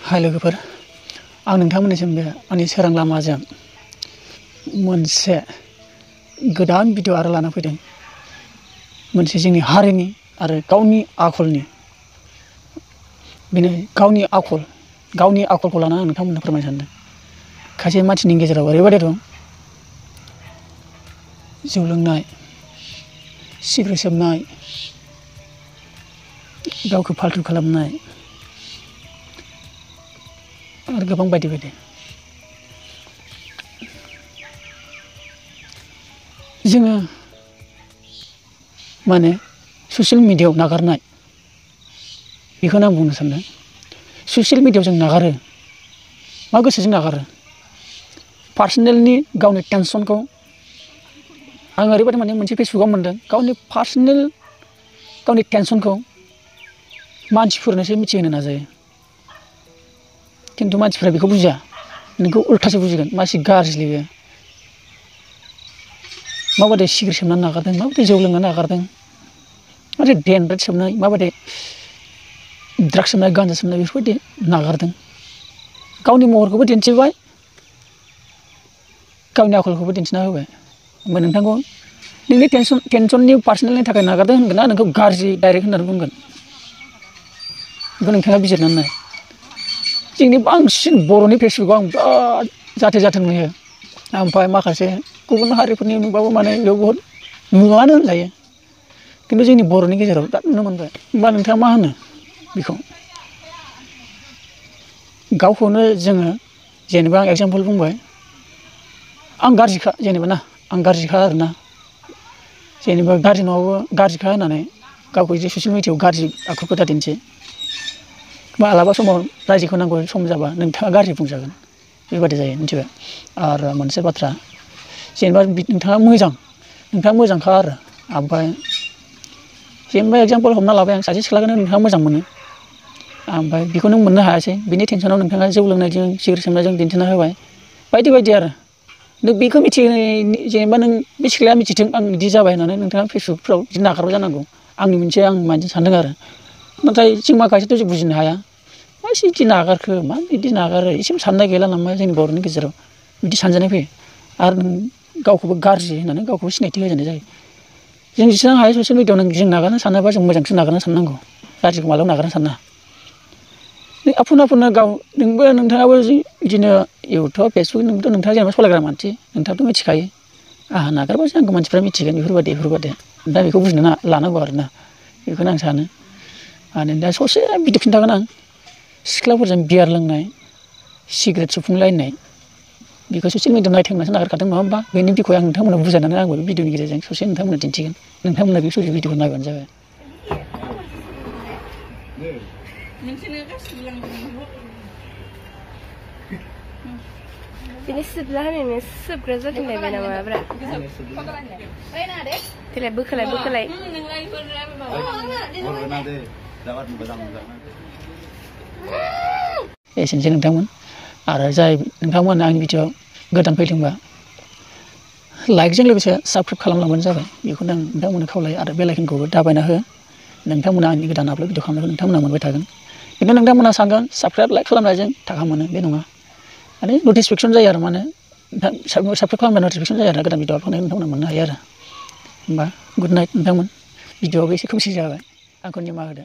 हाय लोगोफोर, आं नोंथांमोननिसिम बे आंनि सोरां लामाजों मोनसे गोदान भिडिअ आरो लाना फैदों। मोनसे जोंनि हारिनि आरो गावनि आखलनि बेनो गावनि आखलखौ लानानै आं नोंथांमोननो फोरमायनो सानदों। खायसे मानसिनि गेजेराव ओरैबायदि दं, जौ लोंनाय, सिगारेट सोबनाय, गावखौ फाल्थु खालामनाय आरो गोबां बायदि बायदि। जोङो माने ससियेल मिडियायाव नागारनाय बेखौनो आं बुंनो सानदों। ससियेल मिडियायाव जों नागारो, मा गोसोजों नागारो? पार्सनेलनि गावनि टेनसनखौ आं ओरैबायदि माने मोनसे फेसबुकआव मोनदों, गावनि पार्सनेल गावनि टेनसनखौ मानसिफोरनोसो मिथिहोनो नाजायो। खिन्थु मानसिफ्रा बेखौ बुजिया, नोंखौ उल्थासो बुजिगोन। मानसि गाज्रि बेयो। माबायदि सिगारेट सोबनानै नागारदों, माबायदि जौ लोंनानै नागारदों, माबायदि डेनब्रेड सोबनाय, माबायदि ड्राग्स सोबनाय, गान्जा सोबनाय बेफोरबायदि नागारदों। गावनि महरखौबो दिन्थिबाय, गावनि आखलखौबो दिन्थिना होबाय। ओमफ्राय नोंथांखौ नोंनि टेनसननि पार्सनेलनि थाखाय नागारदों होनगोन ना नोंखौ गाज्रि डाइरेक्ट होननानै बुंगोन? बेखौ नोंथाङा बिजिरनानै नाय। जोंनि बांसिन बर'नि फेसबुकआव आं बिराद जाथो नुयो। ओमफ्राय माखासे गुबुन हारिफोरनि नुबाबो माने बेयाव बहुद नुवानो होनजायो। खिन्थु जोंनि बर'नि गेजेराव बिराद नुनो मोनबाय। होमबा नोंथाङा मा होनो बेखौ? गावखौनो जोङो जेनेबा आं एगजामपोल बुंबाय, आं गाज्रिखा जेनेबा आं गाज्रिखा आरोना, जेनेबा गाज्रि नङाबाबो गाज्रिखा होननानै गावखौ जे ससियेल मिडियायाव गाज्रि आखुखौ दा दिन्थि। मालाबा समाव रायजोखौ नांगौ सम जाबा नोंथाङा गाज्रि बुंजागोन। बेबायदि जायो, मिथिबाय? आरो मोनसे बाथ्रा, जेनेबा नोंथाङा मोजांखा आरो ओमफ्राय जेनेबा एगजामपोल हमना लाबाय, आं सासे सिख्लाखौनो नोंथाङा मोजां मोनो, ओमफ्राय बेखौ नों मोननो हायासै। बिनि टेनसनाव नोंथाङा जौ लोंनायजों सिगारेट सोबनायजों दिन्थिना होबाय, बायदि बायदि आरो। नों बेखौ जेनेबा नों बे सिख्लाया मिथिथों आं बिदि जाबाय होननानै नोंथाङा फेसबुकफ्राव बिदि नागारबाय जानांगौ। आं मानसिजों सानदों आरो। नाथाय जों माखासेथ' जों बुजिनो हाया। मानसि बिदि नागारखो, मानो बिदि नागारो? एसेबो साननाय गैला नामा जोंनि बर'नि गेजेराव? बिदि सानजानाय फैयो। आरो नों गावखौबो गाज्रि होननानै गावखौबो सिनायथि होजानाय जायो। जों जेसेबां हायो ससियेल मिडियायाव जों नागारनो सानोबा जों मोजांखौसो नागारनो साननांगौ, गाज्रिखौ मालाबाबो नागारनो साननाङा। आफुना गाव नोंथाङाबो बिदिनो इउटुब फेसबुक नोंथाङा जेनेबा सालायग्रा मानसि, नोंथाङाथ' मिथिखायो। आंहा नागारबासो आंखौ मानसिफ्रा मिथिगोन, बेफोरबायदि दा बेखौ बुजिना लानांगौ आरोना। बेखौनो आं सानो। माने दा ससे भिडिअ खिन्थागोन आं, सिख्लाफोरजों बियार लोंनाय, सिगारेट सोबफुंलायनाय, बेखौ ससियेल मिडियायाव नायथों होननासो नागारखादों, नङा होमबा? बेनि बिखय आं नोंथांमोननो बुजायनानै आंबो बे भिडिअनि गेजेरजों ससे नोंथांमोननो दिन्थिगोन। नोंथांमोना बे ससे भिडिअखौ नायबानो जाबाय। Ini sebelah ni sebelah tu ni mana mana berat. Tidak bekelai. एसेनोसै नोंथांमोन। आरो जाय नोंथांमोना आंनि भिडिअ गोदान फैदोंबा लाइकजों लोगोसे साबस्क्राइब खालामलांबानो जाबाय। बेखौनो आं नोंथांमोननो खावलायो। आरो बेल आइकनखौबो दाबायना हो। नोंथांमोना आंनि गोदान आपल'ड भिडिअ खालामनायखौ नोंथांमोना मोनबाय थागोन। खिन्थु नोंथांमोना सानगोन साबस्क्राइब लाइक खालामनायजों थाखा मोनो, बे नङा। माने नटिफिकेसन जायो आरो, माने साबस्क्राइब खालामबा नटिफिकेसन जायो आरो, गोदान भिडिअ आपल'ड खालामनायखौ नोंथांमोना मोननो हायो आरो। होमबा गुड नाइट नोंथांमोन। भिडिअआबो एसे खोमसि जाबाय, आंखौ निमाहा होदो।